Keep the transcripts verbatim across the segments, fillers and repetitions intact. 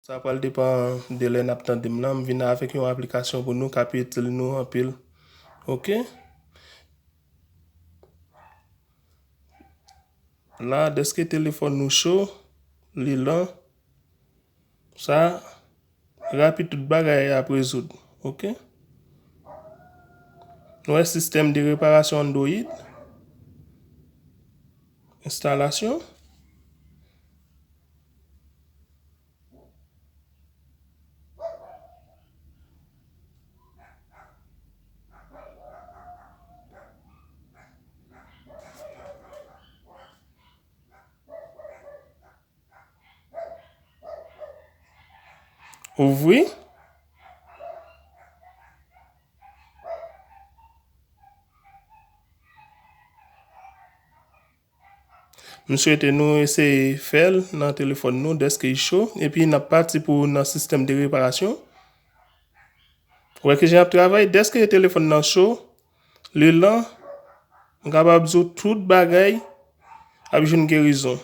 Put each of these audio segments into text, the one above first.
Sa pral depann de lè n ap tande m lan. M vin avèk yon aplikasyon pou nou k ap itil nou anpil. Oke? La, dèske telefòn nou cho, li lan, sa rapid, tout bagay ap rezoud. Oke? Nou wè sistèm de reparasyon Android. Enstalasyon. Ouvri. M swete nou eseye fè l nan telefòn nou dèske l cho, epi n ap pati pou nan sistèm de reparasyon. Ou wè kijan l ap travay? Dèske telefòn nan cho, li lan, m kapab di w tout bagay ap jwenn gerizon.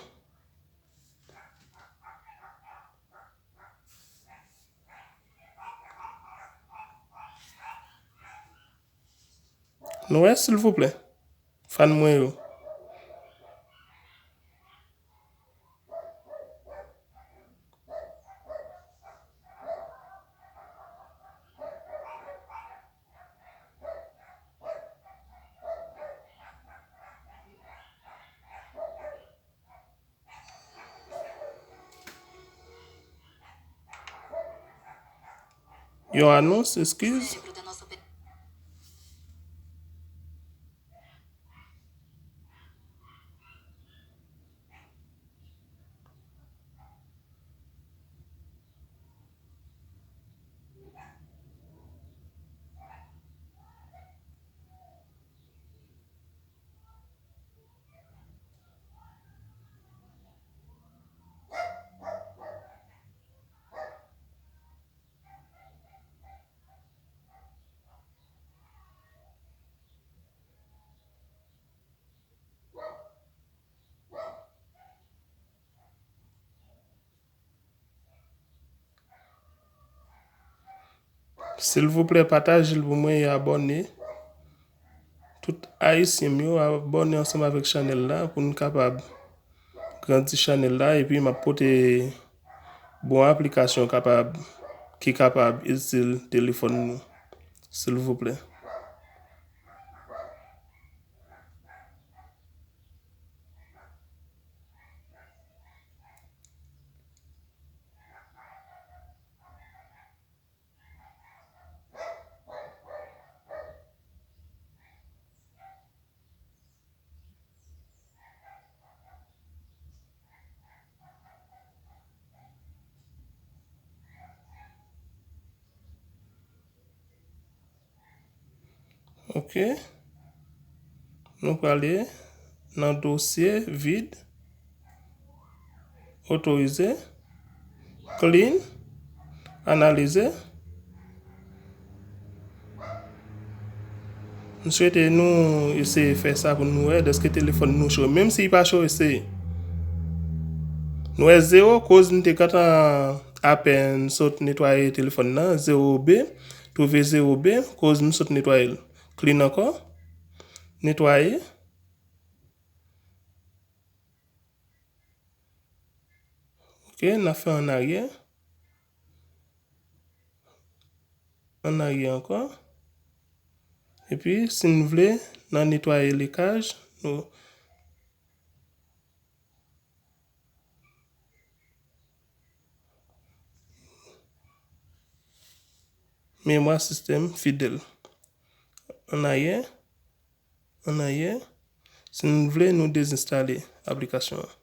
Nou wè, silvouplè, fan mwen yo. Yon anons, eskiz. Silvouplè, pataje l pou mwen e abòne. Tout ayisyen m yo, abòne ansanm avèk chanèl la pou n kapab grandi chanèl la, epi m ap pote bon aplikasyon kapab, ki kapab itil telefòn nou, silvouplè. Ok. Nou prale nan dosye vid. Otorize. Clean. Analize. M swete nou eseye fè sa pou nou wè dèske telefòn nou cho. Menm si li pa cho, eseye. Nou wè zewo, koz m te gentan apèn sot netwaye telefòn nan. Zewo B, twouve zewo B, koz m sot netwaye l. Clean ankò. Netwaye. Ok, n ap fè an aryè. An aryè ankò. Epi, si n vle, n a netwaye lekaj, nou, memwa sistèm fidèl. An aryè. An aryè. Si n vle, nou dezenstale aplikasyon an.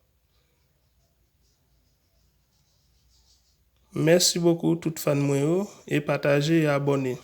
Mèsi bokou tout fan mwen yo, e pataje e abòne.